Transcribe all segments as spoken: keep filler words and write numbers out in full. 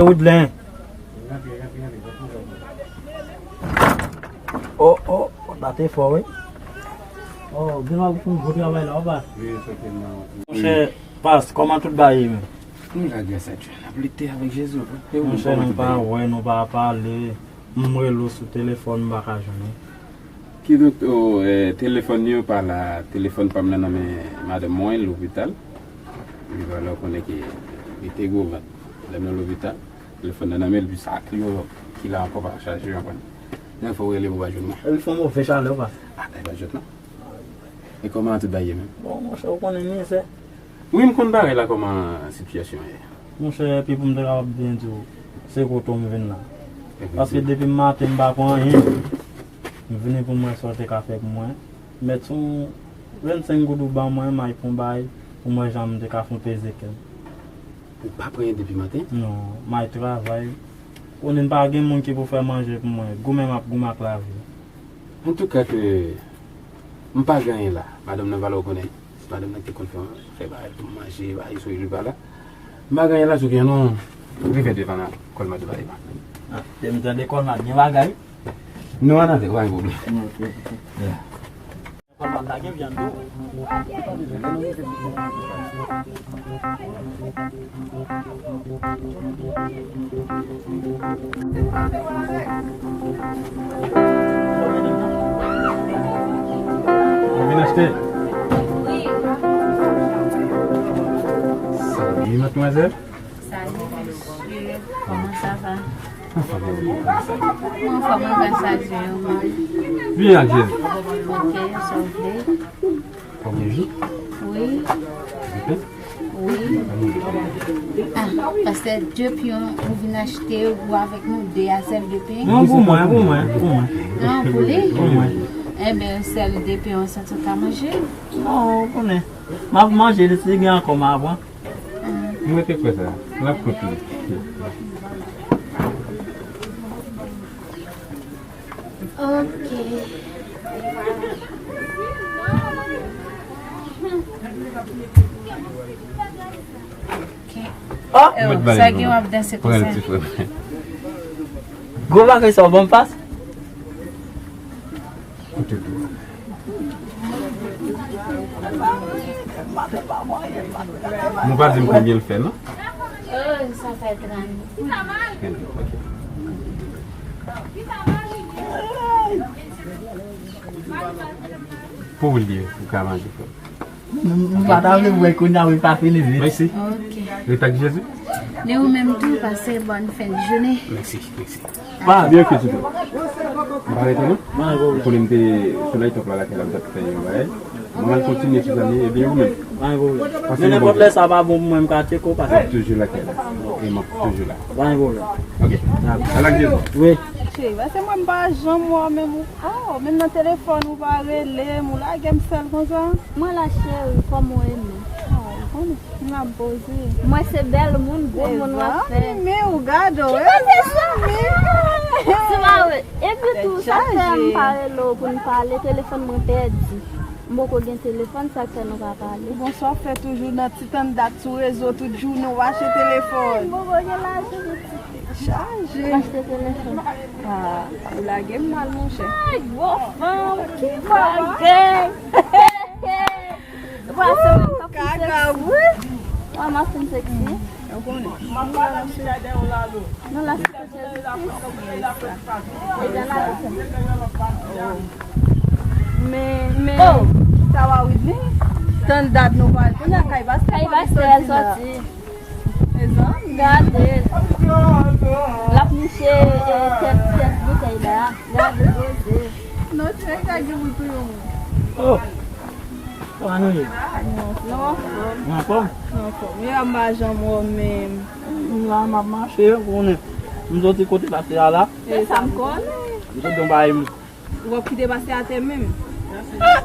Woodlen. Oh, oh, oh, sa te fò, wi. Oh, gen lwa pou fè yon gwo travay la, w pa? Monchè, Pas, kòman tout bagay ye menm? Nou la, gras a Dye, n ap lite avèk Jezi, wi. E ou menm, kòman tout bagay? Monchè, nou pa wè, nou pa pale. M rele w sou telefòn, m pa ka jwenn ou. Kidonk, oh, eh, telefòn yo pa la, telefòn pa m nan nan men madanm mwen, lopital. Epi valè w konnen ke li te gwo vant. Madanm nan lopital, telefòn nan nan men l, epi sa ak li yo ki la ankò pa chaje ankò. Donk fò w rele m, ou pa jwenn mwen. Li fè yon move chalè, ou pa? Ah, e pa jwèt non. E kòman tout bagay ye menm? Bon, monchè, ou konnen mizè. Wi, m konn bagay la, kòman sitiyasyon an ye? Monchè, epi pou m te kapab byen di w, se kote w m vin la. Paske depi maten m pa pran anyen. M vini pou m wè sa w te ka fè pou mwen. Mèt yon vennsenk goud ou ban mwen, m al pran bagay pou m wè jan m te ka fè yon peze kè m. Ou pa pran anyen depi maten? Non, m al travay. Konnen pa gen moun ki pou fè manje pou mwen. Goumen m ap goumen ak lavi. Antouka ke m pa gen anyen la. Madanm nan valè w konnen. Se madanm nan ki te konn fè, fè bagay pou m manje, bagay sou li pa la. M pa gen anyen la, sou gen non. Rive devan la, Kòlmad ou pa devan. Ah, te m tande Kòlmad gen bagay. Non, ann avèk, pa gen pwoblèm. Kòlmad la gen vyann tou. Ou vin achte? Wi. Salut, mademoiselle. Salut, monsieur. Comment ça va? Anfòm, mwen, gras a Dye, ou menm? Byen, ak Jezi. Ok, sa w vle? Kòm Jezi? Wi. Depen? Wi. Ban nou depen. Ah, pastè, de pyon, ou vin achte, ou avèk nou de a sèl de pyon? Non, pou mwen, pou mwen, pou mwen. Ah, pou li? Pou mwen. Enben, sèl de pyon, sa tou ka manje? Non, ou konnen. M ap manje li, si gen ankò, m a pran. M rete kwè sa. L ap koute. Ok. Ok. Oh, sa gen w ap danse konsa. Pran ti frè. Gwo bagay sa w ban m Pas. Koute tou. Nou pa di m konbyen l fè, non? Oh, sa fè trant. Trant, ok. Pou w li, ou ka manje, frè. Nou, nou pa ta vle wè kounye a, wi, pa fini vit. Mèsi. Ok. Ret ak Jezi. Men ou menm tou, pase bòn fen de jounen. Mèsi, mèsi. Pa byen ke ti tou. M pa rete non. Ou konnen m te sou laytòp la lakay la, m t ap fè yon bagay. Mwen al kontinye ti zanmi, ebyen ou menm. Pa gen pwoblèm. Men nenpòt lè sa pa bon pou mwen, m ka tcheke w pase. M ap toujou lakay la. E m ap toujou la. Pa gen pwoblèm. Ok. Al ak Jezi. Wi. Cheri, pase mwen m pa janm wè w menm ou. Oh, menm nan telefòn ou pa rele m, ou lage m sèl konsa. Mwen la cheri, kòman w ye menm? Oh, ou konnen, m ap poze. Mwen se bèl moun, gwo moun w ap fè. Mezanmi, ou gade w. Ki kote sa? Se pa vre. Epi tou, sa fè m pa rele w pou n pale, telefòn mwen pèdi. M poko gen telefòn, sa k fè nou pa pale. Bon, sa w fè toujou nan ti tann dat sou rezo, tout jounen w achte telefòn. M poko gen lajan pou ti chaje. M achte telefòn. Ah, ou lage m mal, monchè. Ay, gwo fanm, ki bagay. Ou pa se mwen k ap fè sèksi. Wi. Wè, m ap fè sèksi. Ou konnen. M ap pale ak misye dèyè w la, lo. Non, la, se sèksi. Men, men. Oh, sa va, Whitney? Tann dat nou pa al. Kounye a kay pastè, kay pastè al sòti. Mezanmi. Gade. L ap niche, eh, tèt, tèt boutèy la. Gade koze. Non, ti nèg sa gen pou touye yon moun. Oh. Kòman nou ye? Nou anfòm. Nou anfòm? Nou anfòm. Yo, m pa janm wè w menm. M la, m ap mache, ou konnen. M soti kote pastè a la. E sa m konnen. M soti yon bagay, m Ou p ap kite pastè atè menm? Ah!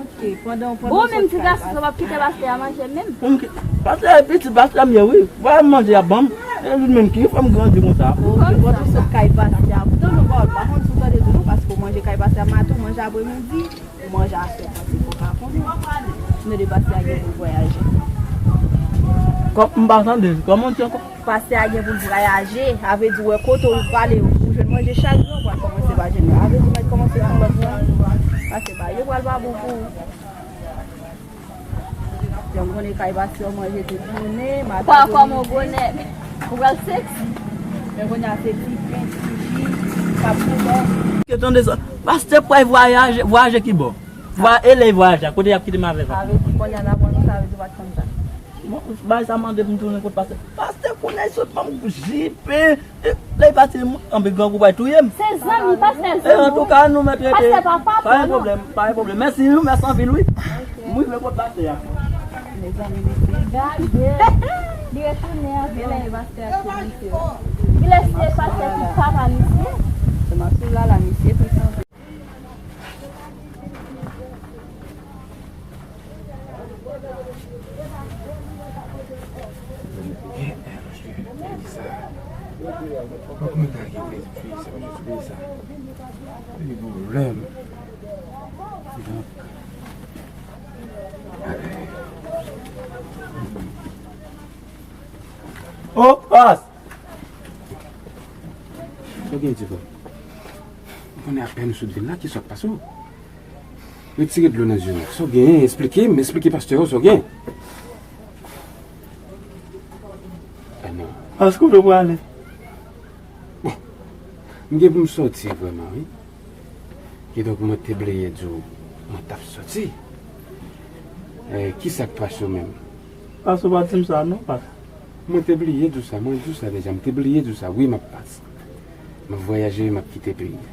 Ok, pandan, pandan w sot kay pastè. Ou menm ti gason sa, w p ap kite pastè a manje menm? Pou m ki, pastè a pitit, pastè a m ye, wi. Wè manje y ap ban m. E li menm ki fè m grandi konsa. Ok, pandan w sot kay pastè a. Poutan nou pa, pa konn si w tande tou non, paske w manje kay pastè a maten, w manje apremidi, w manje aswè, paske w pa konnen. Men de pastè a gen pou vwayaje. M pa tande, kòman w di ankò? Pastè a gen pou l vwayaje, a vle di, wè, kote w prale, ou jwenn manje chak jou, ou pral kòmanse pa jwenn manje. A vle di, mèt kòmanse fè lòt moun. Pastè ba, yo pral pa bon pou ou. Jan m konnen kay pastè, manje tout jounen, maten. Kwa kòman w bonè? Ou pral seksi? Men kounye a se ti pen, ti ji, k ap pou bò. Ke tande sa, pastè pral vwayaje, vwayaje ki bò? Vwa-, e lè vwayaje a, kote y ap kite m avè l? Sa vle di kounye a n ap wè nou, sa vle di w pa t konn sa. Bon, bagay sa mande pou m tounen kot pastè. Pastè kounye a sot ban m jipe. E, lè l pati, m kanpe grangou pral touye m. Se zanmi, pastè zanmi. E, antouka, nou mèt rete. Pastè pa papa, non. Pa gen pwoblèm, pa gen pwoblèm. Mèsi, wi, mèsi anpil, wi. M rive kot pastè a. Mezanmi, mesye, gade. Li retounen avè l, pastè a se misye. Li lèse pastè pou papa misye. Se m ap sou la, la, misye, pi sanble. Gen, gen, gen sa. Fòk mwen ta gen peyi sa, peyi sa. Peyi pwoblèm. Donk, o, pas! Sa w gen, ti frè? M konnen apèn ou sot vin la, ki sa k pase w? Retire dlo nan zye w. Sa w gen? Eksplike m, eksplike pastè w sa w gen. Ah non. Paske w prale. Bon, m gen pou m soti vrèman, wi. Kidonk, mwen te bliye di w, mwen t ap soti. Eh, ki sa k pase w menm? Paske w pa di m sa, non, pas. Mwen te bliye di w sa, mwen di w sa deja, m te bliye di w sa. Wi, m ap pati. M ap vwayaje, m ap kite peyi a.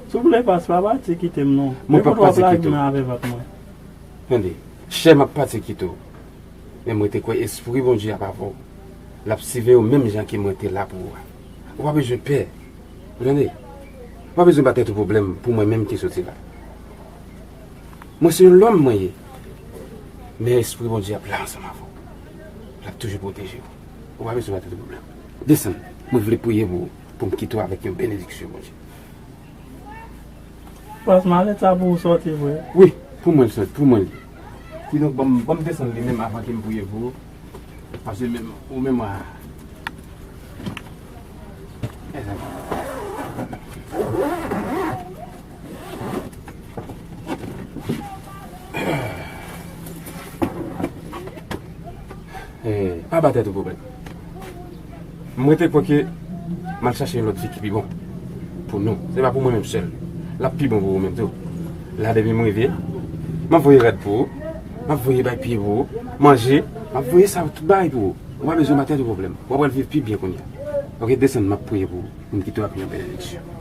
Souple, pas, pa pati kite m, non. Mwen p ap pati kite w. Mwen p ap pati kite w. Tande, chè, m ap pati kite w. Men mwen te kwè espri Bondye ap avè w. L ap siveye w menm jan ke mwen te la pou ou a. Ou pa bezwen pè. Ou tande? Ou pa bezwen ba tèt ou pwoblèm pou mwen menm ki soti la. Mwen se yon lòm mwen ye. Men espri Bondye ap la ansanm avè w. L ap toujou pwoteje w. Ou pa bezwen ba tèt ou pwoblèm. Desann. Mwen vle priye pou ou, pou m kite w avèk yon benediksyon Bondye. Pas, malèt sa pou ou sòti vre? Wi, pou mwen l sòti, pou mwen l ye. Kidonk, ban m, ban m desann li menm avan ke m priye pou ou. Paske menm, ou menm, a. Mezanmi. Eh, pa ba tèt ou pwoblèm. Mwen te kwè ke m al chache yon lòt fi ki pi bon pou nou. Se pa pou mwen menm sèl. L ap pi bon pou ou menm tou. La, depi m rive, m ap voye rad pou ou. M ap voye bay pye pou ou. Manje. M ap voye sa tout bagay pou ou. Ou pa bezwen ba tèt ou pwoblèm. W ap pral viv pi byen kounye a. Oke, desann, m ap priye pou ou. Pou m kite w ak yon benediksyon.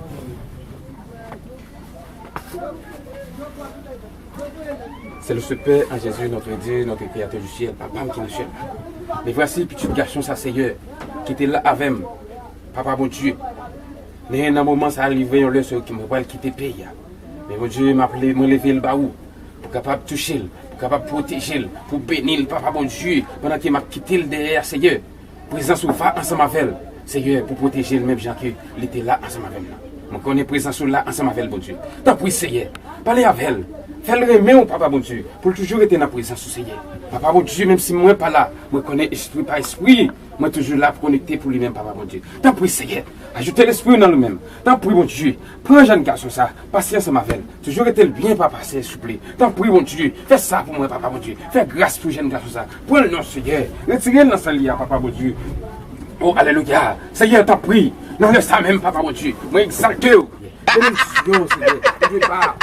C'est le Saint Père en Jésus, notre Dieu, notre Créateur du ciel, Papa m ki nan syèl la. Me vwasi pitit gason sa, Seyè, ki te la avè m, Papa Bondye. Men nan moman sa a, rive yon lè, Seyè, ke mwen pral kite peyi a. Men Bondye, m ap le-, mwen leve l ba ou, pou kapab touche l, pou kapab pwoteje l, pou beni l, Papa Bondye, pandan ke m ap kite l dèyè a, Seyè. Prezans ou va ansanm avè l, Seyè, pou pwoteje l menm jan ke li te la ansanm avè m nan. Mwen konnen prezans ou la ansanm avè l, Bondye. Tanpri, Seyè, pale avè l. Fè l renmen w, Papa Bondye, pou l toujou rete nan prezans ou, Seyè. Papa Bondye, menm si mwen pa la, mwen konnen espri pa espri, mwen toujou la pou konekte pou li menm, Papa Bondye. Tanpri, Seyè, ajoute lespri w nan li menm. Tanpri, Bondye, pran jèn gason sa, pase ansanm avè l. Toujou rete l byen, Papa, Seyè, souple. Tanpri, Bondye, fè sa pou mwen, Papa, Bondye. Fè gras pou jèn gason sa. Pran l non, Seyè. Retire l nan sa l ye a, Papa, Bondye. O, alelouya. Seyè, tanpri, nan lè sa menm, Papa, Bondye, mwen egzalte w. Benediksyon, Seyè. Bondye pa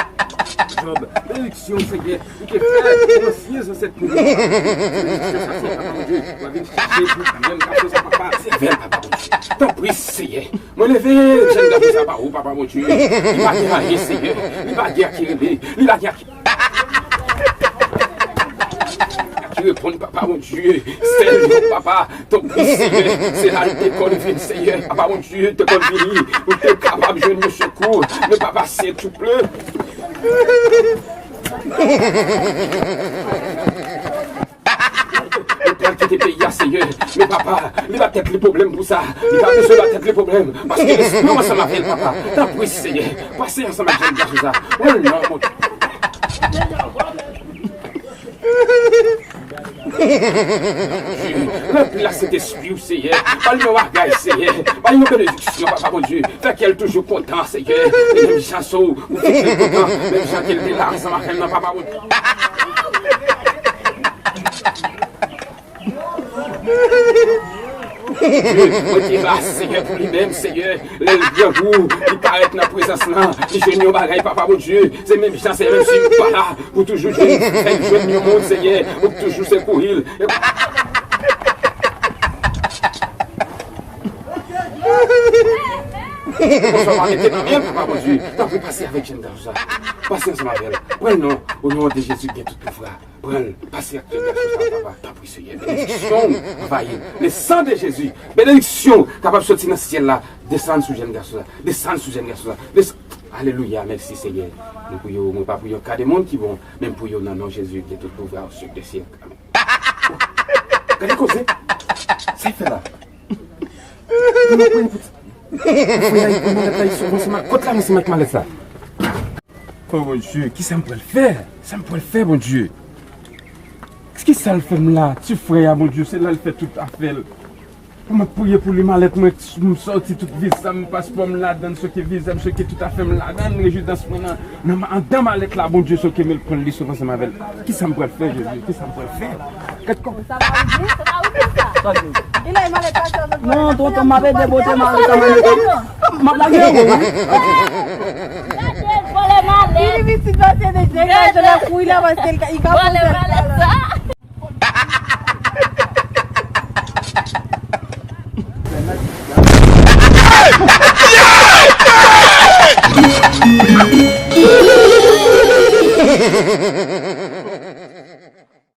Jòb. Benediksyon, Seyè. Ou te fè pou ansyen zansèt nou. Benediksyon sa, Seyè, Papa, Bondye. Mwen vin chache pou jèn gason sa, Papa. Sèvi l, Papa, Bondye. Tanpri, Seyè. Mwen leve jèn gason sa ba ou, Papa Bondye. Li pa gen anyen, Seyè. Li pa gen a ki rele. Li pa gen a ki, a ki reponn, Papa Bondye. Sèl ou, Papa. Tanpri, Seyè. Se la l te konn vin, Seyè. Papa Bondye, te konn vini. Ou te kapab jwenn yon sekou. Men, Papa, silvouplè. Li pral kite peyi a, Seyè. Men papa, li ba tèt li pwoblèm pou sa. Li pa bezwen ba tèt li pwoblèm. Paske lespri w ansanm avè l, papa. Tanpri, Seyè. Pase ansanm ak jèn gason sa. O non, Bondye. Rempli l ak Sentespri w, Seyè. Ba l yon bagay, Seyè. Ba l yon benediksyon, Papa Bondye. Fè kè l toujou kontan, Seyè. E menm jan sa w, ou fè kè l kontan, menm jan ke l te la ansanm avè m nan, Papa Bondye. Mwen te la, Seyè, pou li menm, Seyè. Lè l grangou, li parèt nan prezans lan, li jwenn yon bagay, Papa Bondye. Se menm jan, Seyè, menm si ou pa la, ou toujou jwenn, fè l jwenn yon moun, Seyè, ou toujou sekouri l. Bonswa, pa mete nan men l, Papa Bondye. Tanpri, pase avèk jèn gason sa. Pase ansanm avè l. Pran l non, o non de Jezi ki gen tout pouvwa. Pran l, pase ak jèn gason sa, papa. Tanpri, Seyè, benediksyon w anvayi l. Le sang de Jésus, benediksyon kapab soti nan syèl la, desann sou jèn gason sa. Desann sou jèn gason sa. Desann. Alelouya, mèsi, Seyè. Mwen priye w, mwen pa priye yon ka de moun ki bon, men m priye w nan non Jezi ki gen tout pouvwa au siècle des siècles. Amèn. Gade koze. Sa y fè la? Mwen priye pou ti. Fouye, mwen malèt la, sou, sou, kot la, mwen se mèt malèt sa. O Bondye, kisa m pral fè? Sa m pral fè, Bondye? Kisa l fè m la? Ti frè a, Bondye, se la l fè tout afè l. Pou mwen priye pou li, malèt mwen, m sòti tout viza m, paspò m ladan, soke viza m, soke tout afè m ladan, rezidans mwen nan, nan, andan malèt la, Bondye, soke men l pran li sou ansanm avè l. Kisa m pral fè, Jezi? Kisa m pral fè? Gad kò. Sa va rive, sa va rive sa. Li lè malèt pa sa. Non, tonton, m ap ede bote mari sa mwen mete. M ap lage yo, wi. Gade, vòlè malèt. Li pitit pase de Jezi, la kouri la, paske li ka, li ka vòlè malèt sa.